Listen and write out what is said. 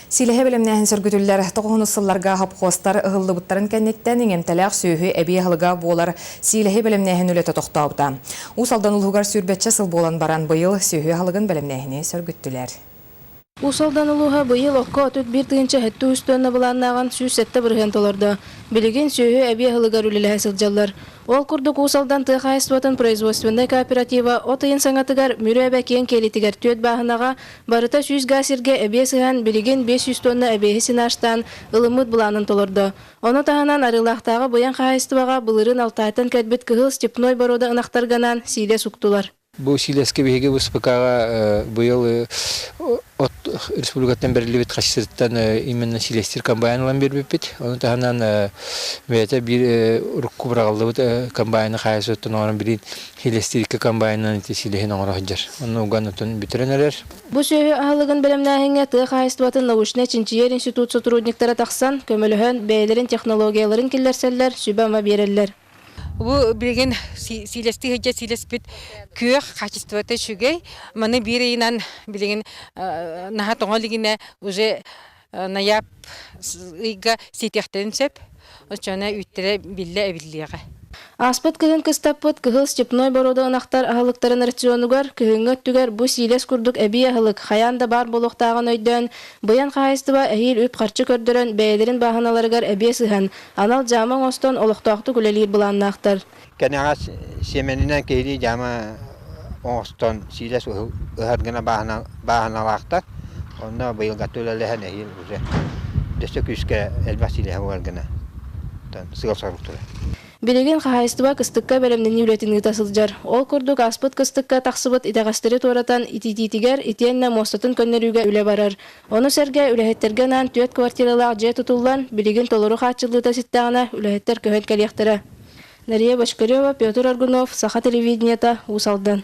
Силэһи бэлэмнээһин сөргүтүллэр. Тоҕуһунус сылларга хопхуостар ыһыллыбыттарын кэнниттэн иҥэмтэлээх сүөһү эбии аһылыга буолар сиилэһи бэлэмнээһин үлэтэ тохтообута. Уус Алдан улууһугар сүүрбэччэ сыл буолан баран быйыл сүөһү аһылыгын бэлэмнээһини сөргүттүлэр. Уус Алдан улууһа быйыл окко 31 073 туонна былааннааҕын 107% толордо. Билигин сүөһү эбии аһылыгар үлэлэһэ сылдьаллар. Ол курдук Уус Алдан тыа хаһаайыстыбатын производственнай кооператива от ыйын саҥатыгар Мүрү эбэ киэҥ киэлитигэр түөрт бааһынаҕа барыта 100 гаа сиргэ эбиэс ыһан, билигин 500 туонна эбиэһи сенажтаан, ылыммыт былаанын толордо. Ону таһынан Арыылаахтааҕы быйаҥ хаһаайыстыбаҕа былырыын Алтайтан кэлбит кыһыл степной боруода ынахтарга анаан сиилэс уктулар. Бу сиилэскэ биһиги ВСПК-ҕа быйыл от республикаттан бэриллибит хаччытыттан именно силиэстиир комбайн ылан биэрбиппит. Ону таһынан бэйэтэ биир урукку быраҕыллыбыт комбайны хаайысыттан оҥорон билин силиэстииркэ комбайнынан ити силиһин оҥоро сылдьар. Онно уган отун бүтэрэн эрэр. Бу сүөһү аһылыгын бэлэмнээһиҥҥэ тыа хаһаайыстыбатын научнай-чинчийэр институт сотрудниктара тахсан, көмөлөһөн, бэйэлэрин технологияларын киллэрсэллэр, сүбэ-ама биэрэллэр. Бу билигин сиилэстии сылдьа сиилэспит күөх хаачыстыбата үчүгэй. Маны биир ыйынан билигин наһаа тоҥо илигинэ уже ноябрь ыйга сиэтиэхтэрин сөп. Оччоҕуна үүттэрэ биллэ эбиллиэҕэ. Ааспыт кыһын кыстаппыт кыһыл степной боруода ынахтар аһылыктарын рационугар күһүҥҥү өттүгэр бу сиилэс курдук эбии аһылык хайаан да баар буолуохтааҕын өйдөөн, Быйаҥ хаһаайыстыба эһиил үп-харчы көрдөрөн, бэйэлэрин бааһыналарыгар эбиэс ыһан, анал дьаама оҥостон олохтоохтук үлэлиир былааннаахтар. Кэнэҕэс сиэмэнинэн киһилии дьаама оҥостон сиилэс ыһар гына бааһыналаахтар. Онно быйылгатты үлэлэһэн эһиил уже өссө күүскэ элбэх сиилэһэ буолар гына сыал-сорук турар. Билигин хаһаайыстыба кыстыкка бэлэмнэнии үлэтин ыыта сылдьар. Ол курдук ааспыт кыстыкка тахсыбыт итэҕэстэри туоратан ититиитигэр итиэннэ муостатын көннөрүүгэ үлэ барар. Ону сэргэ үлэһиттэргэ анаан түөрт квартиралаах дьиэ тутуллан, билигин толору хааччыллыыта ситтэҕинэ үлэһиттэр көһөн кэлиэхтэрэ. Нария Бочкарева, Петр Аргунов, Саха телевидениета, Уус Алдан.